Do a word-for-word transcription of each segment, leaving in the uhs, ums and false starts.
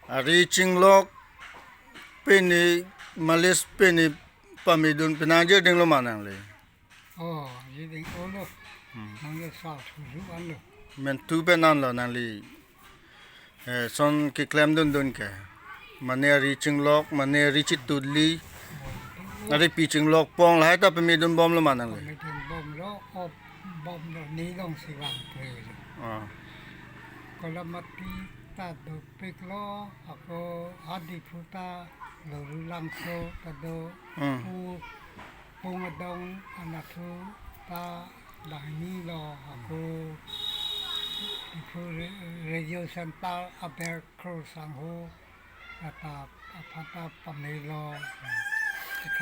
Ari chinglok pini malis pini pamidun penang je dinglo ma nangli? Oh, je ding olo. Hmm. Nangli sa thuju anlo. Mentu pen anlo nangli. Eh, son keklem dundun ke. Mane ari chinglok, mane ari chituli, oh, ari pi chinglok pong lahai ta pamidun bomlo ma nangli? Pamidun bomlo, oh, bomlo, ne dongsi vang pui. Ah. Kolamati ta dopiklo, ako Diphu ta Lorulangso ta do, hmm, pu Pung adong anatthu ta banghini lo, ako Diphu re-, Radio Center aber krosangho, ata aphan ta pamelo.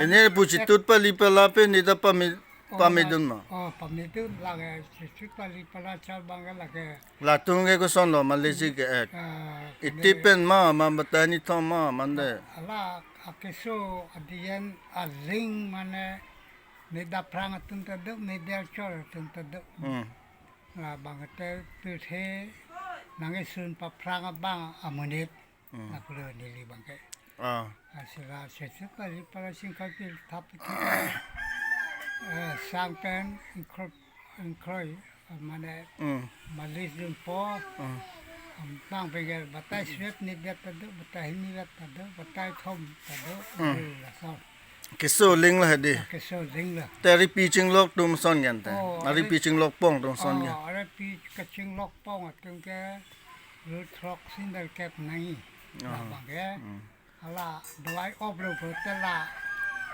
Ini pu chitut pali pala pen ita pami-, oh, pamidun ma? Oh, pamidun lake, chitut pali pala char bang lake. Latum ke kosonlo, malis ke ek. Ah, iti kene pen ma, ma batai ni thom ma, mande. Hala akeso adiyan aling mane media aphrang atum ta do, media chor atum ta do. Hmm. Labang te pirthe nangkesun paphrang abang amonit. Hmm. Lapulo neli bang ke. Ah. Asila sesu pali pala singkal pil thap itu. Eh, sang pen ingkrop, ingkroi, mane, hmm, malis dunpo. Hmm. Am, tang pengel batai sibet ni vet ta do, batai hini vet ta do, batai thom ta do, hmm, eh, laso. Keso linglo hedi. Keso linglo. Te ari pi chinglok atum son gen te. Oh, ari, ari pi chinglok pong atum son gen. Oh, ari pi kachinglok pong atum ke ru throk sindel kep nai. Oh. Labang ke. Hmm. Hala dawai oplo pu te la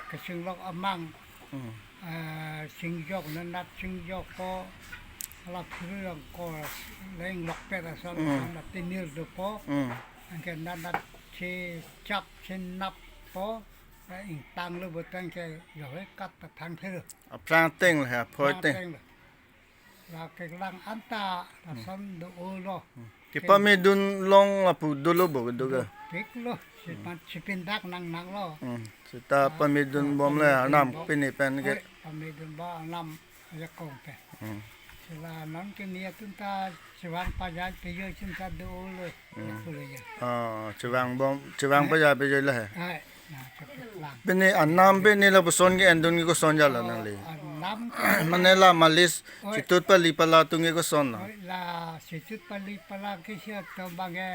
kachinglok amang. Hmm. Eh, chingjok nanat chingjokpo. Hala phuruyang ko lenglok pet ason, hmm, ason la tinir dopo. Hmm. Anke nanat chechap chenappo. La ingtanglo pu tangke yohe kat ta thang thelo. Aphrang ateng le, aphoi ateng. Aphrang ateng le. La kelang anta, hmm, lason do-olo. Hmm. Kepamidun long lapu dolo bo kedo ke? Dopiklo, sipan, sipindak nang nanglo. Hmm. Seta, ah, pamidun, ah, bom le, pamidun anam bom. Pini pen ke. Oi, pamidun bom anam ajakong pen. Hmm. Sila non kini atum ta chevang pajai pejoi atum ta dolo. Hmm. Lapu le ya. Ah, chevang bom, chevang, eh, pajai pejoi le he. Ai. Pini anam pini lapuson ke-endun ke koson jalo nangli? Anam ke mane la malis, oi, chitut pali pala atum ke koson lo? Oi, la chitut pali pala ke si atum bang ke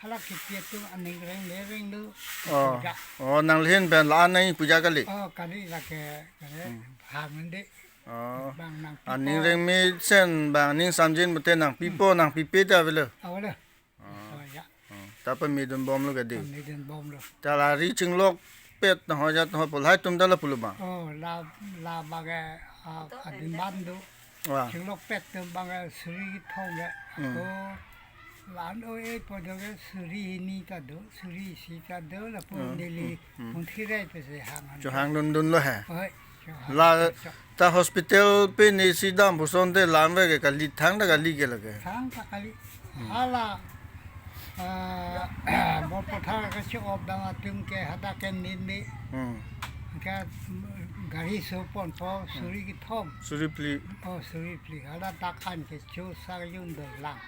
hala kipi atum aning reng le reng do. Oh. Puja. Oh, nangli ahin pen la-an nangpuja kali? Oh, kali lake, kali. Hmm. Ham mende. Oh. Bang nangpipo. Aning reng mesen bang ning samjin pute nangpipo, hmm, nangpipe ta avelo? Avelo. Ah. So, ya. Hmm. Ta pamidun bomlo kedi? Pamidun bomlo. Ta la ari chinglok pet tahai ja tahai pu lahai atum ta lapulo ma? Oh, la, labang ke, ah, adim bang do. Wah. Chinglok pet atum bang ke suri kethom ke. Hmm. Ako la-an oi-e pu do ke suri hini ta do, suri isi ta do lapu, hmm, neli, hmm, hmm, pun thirai pese hang an. Chohang dundunlo he. Oi. La ta hospital pini si dam puson te lam ve ke kali, thangta kali ke lake? Thangta kali. Hmm. Hala, ah, Borpathar ke si-op dam atum ke hadak ke meme. Hmm. Ke gari so ponpo, hmm, suri kethom. Suri phli. Oh, suri phli. Hala dak an ke cho sa yun do lang.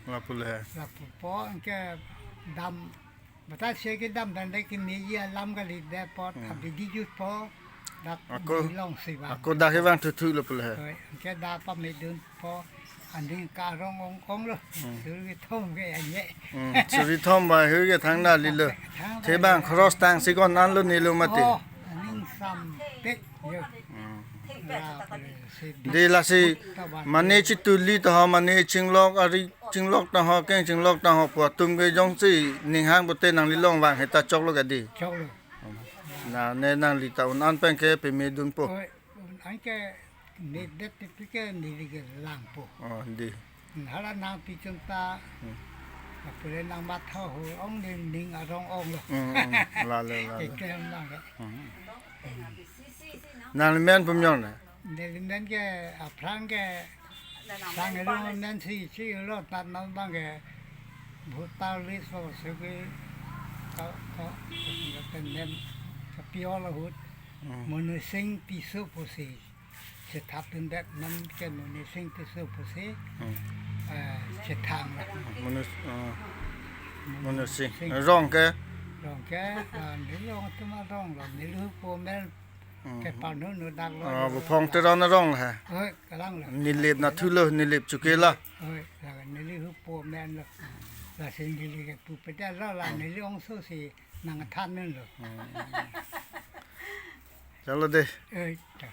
Lapu le. Lapu po ke dam Bata se kedam dan de ke meji alam kali de apot, hmm, abidi jutpo dak ako, bilong si bang. Ako dak kevang thuthu lo pu le. Oi, ke dak pamidunpo, aning karong ong ong lo. Hmm. Suri kethom ke anye. Hmm, suri kethom ba hui ke thangta lilo. Thangta lilo. Te bang cross tang si kon anlo nelo mati. Oh, aning sampik yo. Hmm. Lapu le si. De lasi mane chituli ta ho, mane chinglok ari chinglok ta ho, keng chinglok ta ho pu atum ke jongsi ning hang pute nangli along vang heta choklo kedi? Choklo. Na ne nangli ta un an pen ke pamidunpo. Oi, un an ke medet te pi ke neli ke langpo. Oh, di. Hala nangpi atum ta. Hmm. Apule nang matha ho ong ne ning arong ong lo. Hmm, hmm. Lale, lale. Keklem lang ke. Hmm. Nangli men pu jong na? Neli men ke aphrang ke sang elo men si si lo, tat non bang ke bhuta lis lo se ke ka, ka, ka pen men ka piol ahut. Hmm. Monu Sing Tisso pusi. Chethap dundet non ke Manu Sing Tisso pusi, Hmm. eh, chethang lo. Manu, uh, Manu Sing. Sing. Rong ke? Rong ke, ah, neli rong atum arong lo, neli hupo amen Hmm. ke panhu nu dak lo. Ah, lo, Buphong lo. Teron arong he. Oi, kalang lo. Nilip nathu lo, nilip chuke la. Oi, la neli hupo amen lo. Lasi neli ke pu peda lo, la Hmm. neli ongso si nangthan lo. Hmm. Chalo de. Oi, ta.